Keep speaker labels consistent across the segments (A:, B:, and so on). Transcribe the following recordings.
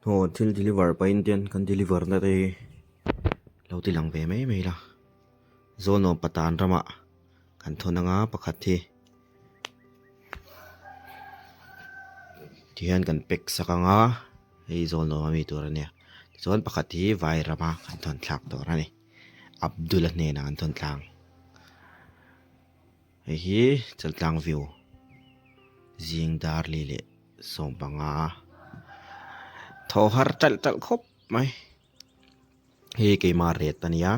A: Aw thil deliver pahin te hian kan deliver na te hi lo ti lang ve mai mai la Zawlnuam patan ramah kan thawn anga pakhat hi tihian kan pack sak anga hei Zawlnuam ami tur ania tichuan pakhat hi vai rama kan thawn thlak tur a ni Abdul-a hnenah kan thawn tlang. Hei hi Chaltlang view zing dar li leh 15 thaw har talh talh khawp mai hei keimah ret a nia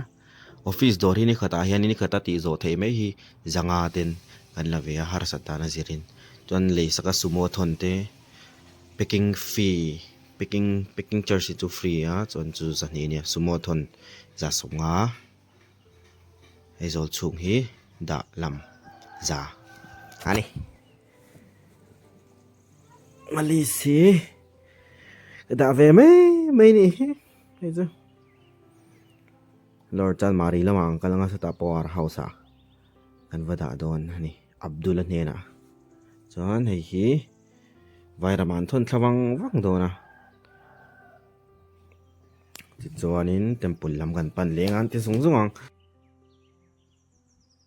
A: office dawr hi ni khatah hian ni khata tih zawh theih mai hi zanga ten kan la ve a harsat dan a zirin chuan lei saka sumo thawn te packing fee packing packing charge hi chu free a chuan chu zahnih a nia sumo thawn za 50. Aizawl chhung hi dah lam za a ni. Malis hi ka dah ve mai mai nih hi hei chu. Lord Chanmari lamah ang kal anga sawtah power house ah kan va dah dawn a ni Abdul-a hnenah. Chuan hei hi Vairamah an thawn thla vang vang dawn a. Tichuanin temple lam kan pan leng a an ti zung zung ang.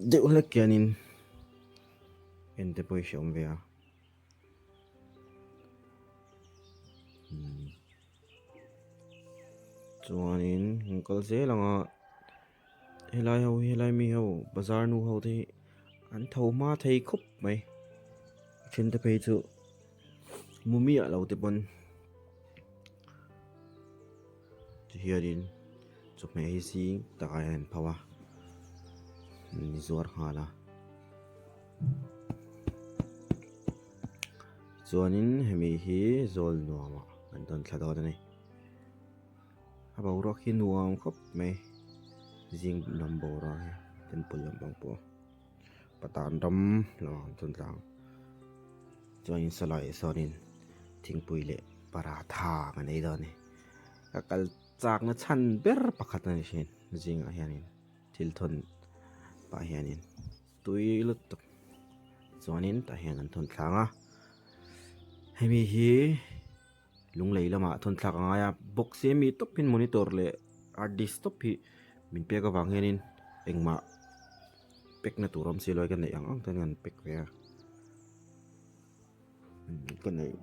A: Deuh hlek hianin en te pawh hi hreawm ve a. Chuanin kan kal zel ang a helai ho hi helai mi ho bazar nu ho te hi an tho hma thei khawp mai. A then te phei chu mu miah lo te pawn. Tihianin chawhmeh hi zing takah hian an pho a an zuar nghal a chuanin hemi hi zawl nuamah an tawn thla dawn a ni a boruak hi nuam khawp mai zing lam boruak hi temple lampang pawh. Patan ram lamah an tawn tlang chuanin sawlaiah sawnin thingpui leh paratha kan ei dawn a ni ka kal chakna chhan ber pakhat a ni thin zingah hianin thil thawn pah hianin tui lutuk chuanin tah hian an thawn thlang a hemi hi lunglei lamah thawn thlak a ngai a box hi mi tawp in monitor leh hard disk tawp hi min pek avang hianin engmah pack na tur awm si lo a ka neih ang ang te hian an pack ve a ka neih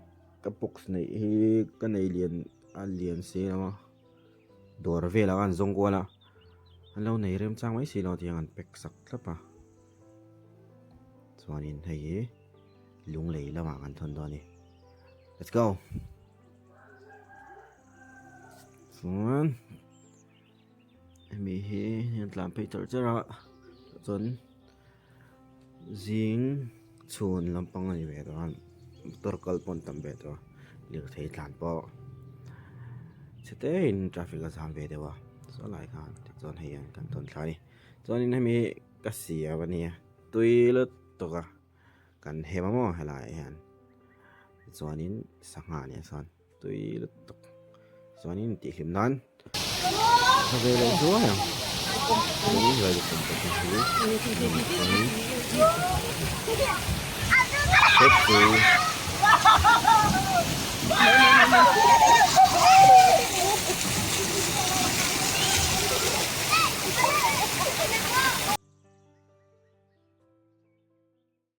A: ka box neih hi ka nei lian a lian si lo a dawr velah khan an zawng kual a an lo nei remchang mai si lo a tiang an pack sak thlap a chuanin hei hi lunglei lamah kan thawn dawn a ni let's go chuan hemi hi an tlan phei char char a chuan zing chhun lampang a ni ve tawh a motor kal pawh an tam ve tawh a lirthei tlan pawh chhe te in traffic a zam ve deuh a saw lai khan tichuan hei an kan tawn thla a ni chuanin hemi ka siam a nia tui lutuk a kan hem a maw helaiah hian chuanin sangha nen sawn tui lutuk chuanin tihhlim nan a ve leh zuai ang